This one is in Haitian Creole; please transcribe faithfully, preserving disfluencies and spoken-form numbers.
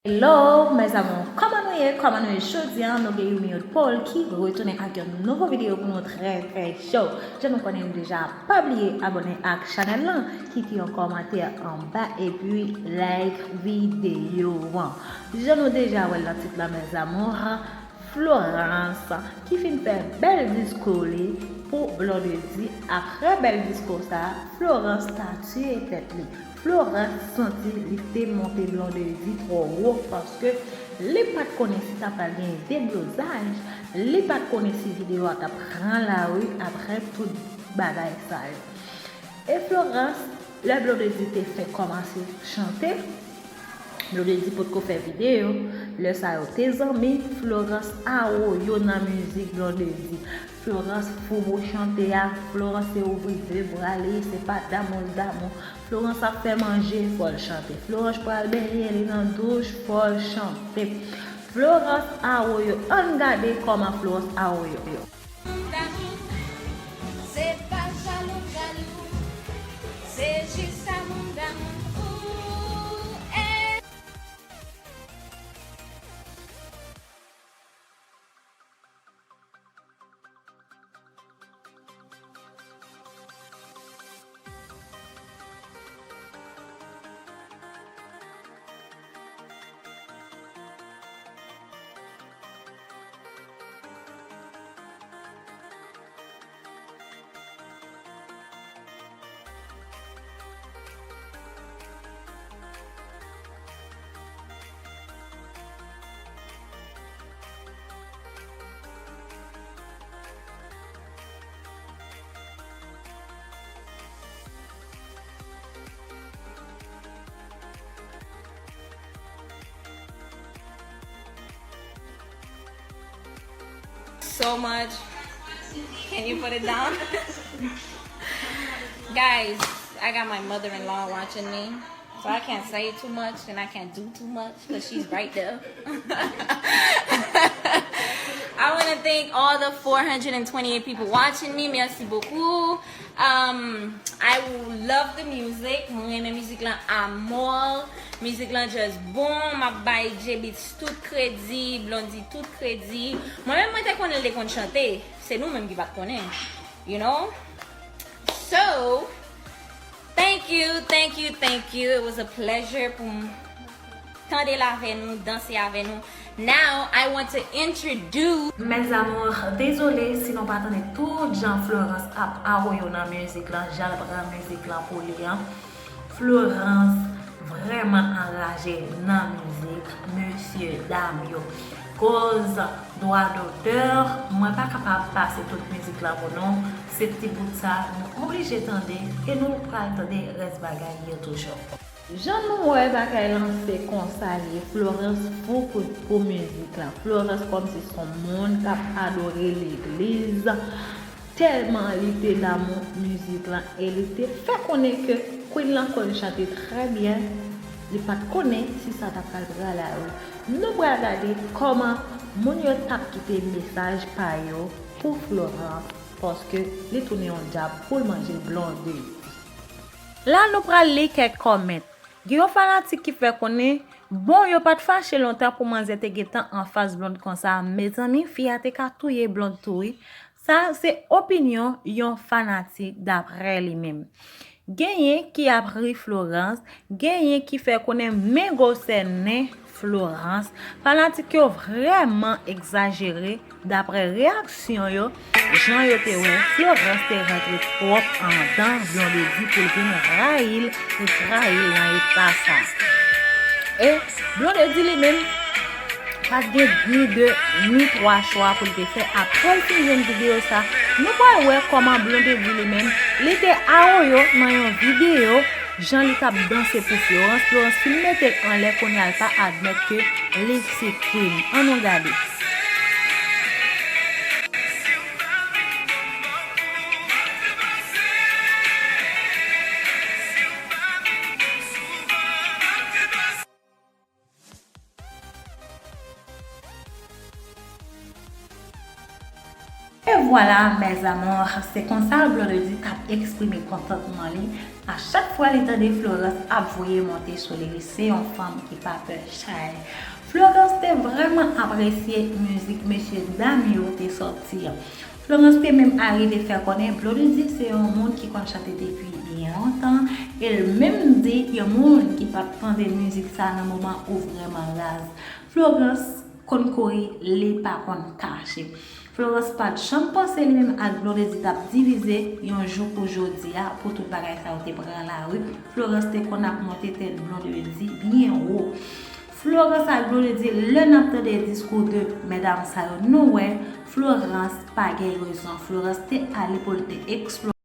Hello, mes amours, kòman nou ye? Kòman nou ye jodi a? Nou gen Yumi Paul ki retounen ak yon nouvo videyo pou nou trè, trè cho. Jan nou konnen deja, pa bliye abòne ak chanèl lan, kite yon kòmantè anba epi like videyo an. Jan nou deja wè l nan tit la, mes amours, Florence, ki fin fè bèl diskou li pou Blondedy. Apre bèl diskou sa, Florence ta tiye tèt li. Florence santi li te monte Blondedy twò wo paske li pa t konnen si ta pral gen deblozaj, li pa t konnen si videyo a t ap pran lari apre tout bagay sa yo. E Florence, lè Blondedy te fenk kòmanse chante, Blondedy potko fè videyo, lè sa yo te zanmi, Florence awoyo nan mizik Blondedy. Florence fou pou chante a, Florence se ouvri de bra li, se pa damou l damou. Florence ap fè manje, fò l chante. Florence pral benyen, li nan douch, fò l chante. Florence awoyo, ann gade kòman Florence awoyo. Moun damou, se pa jalou, jalou, se jis sa moun damou. So much. Can you put it down? Guys, I got my mother-in-law watching me, so I can't say too much and I can't do too much because she's right there. I want to thank all the four hundred and twenty-eight people watching me. Merci beaucoup. Um, I love the music. Mwen renmen mizik lan amò. Mizik lan just bon. M ap bay J-Beatz tout kredi, Blondedy tout kredi. Mwen menm, mwen te konnen l te konn chante. Se nou menm ki pa t konnen. You know? So, thank you, thank you, thank you. It was a pleasure pou m tande l avè nou, danse avè nou. Now, I want to introduce. Mes amours, dezole si nou pa tande tout jan Florence ap awoyo nan mizik lan, jan l pran mizik lan pou li an. Florence vrèman anraje nan mizik mesye dam yo. Koz dwa dotè, mwen pa kapab pase tout mizik lan pou nou. Se ti bout sa nou oblije tande e nou pral tande rès bagay yo toujou. Jan nou wè bagay lan se konsa l ye, Florence fou pou, pou mizik lan. Florence kòmsi se yon moun k ap adore legliz. Tèlman li te damou mizik lan e li te fè konnen ke Queen lan konn chante trè byen, li pa t konnen si sa ta pral pran lari. Nou pral gade kòman moun yo t ap kite mesaj pa yo pou Florence, paske li tounen yon dyab pou l manje Blondedy. La nou pral li kèk kòmant. Gen yon fanatik ki fè konnen, bon, yo pa t fache lontan pou manzè te gentan anfas Blonde konsa. Mezanmi, fi a te ka touye Blonde tou wi. Sa se opinyon yon fanatik daprè li menm. Genyen ki ap ri Florence, genyen ki fè konnen men gwosè nen Florence. Fanatik yo vrèman egzajere daprè reyaksyon yo, jan yo te wè Florence te rantre twòp andan Blondedy pou l vin rayi l, pou l trayi l nan eta sa. E Blondedy li menm, pa t gen ni de ni twa chwa pou l te fè. Apre l fin jwenn videyo sa, nou pral wè kòman Blondedy li menm, li te awoyo nan yon videyo, jan li t ap danse pou Florence. Florence fin mete l anlè, kounye a l pa admèt ke li se Queen. Ann nou gade. E Vwala, mes amours, se konsa Blondedy t ap eksprime kontantman li a chak fwa li tande Florence ap voye monte sou li. Se yon fanm ki pa pè chay. Florence te vrèman apresye mizik mesye dam yo te sòti an. Florence te menm arive fè konnen Blondedy se yon moun ki konn chante depi byen lontan, e l menm di yon moun ki p ap tande mizik sa nan moman ou vrèman raz. Florence konn kouri, li pa konn kache. Florence pa t janm panse li menm ak Blondedy t ap divize yon jou kou jodi a pou tout bagay sa yo te pran lari. Florence te konn ap monte tèt Blondedy byen wo. Florence ak Blondedy, lè n ap tande diskou de medam sa yo, nou wè Florence pa gen rezon. Florence te ale pou l te eksplore.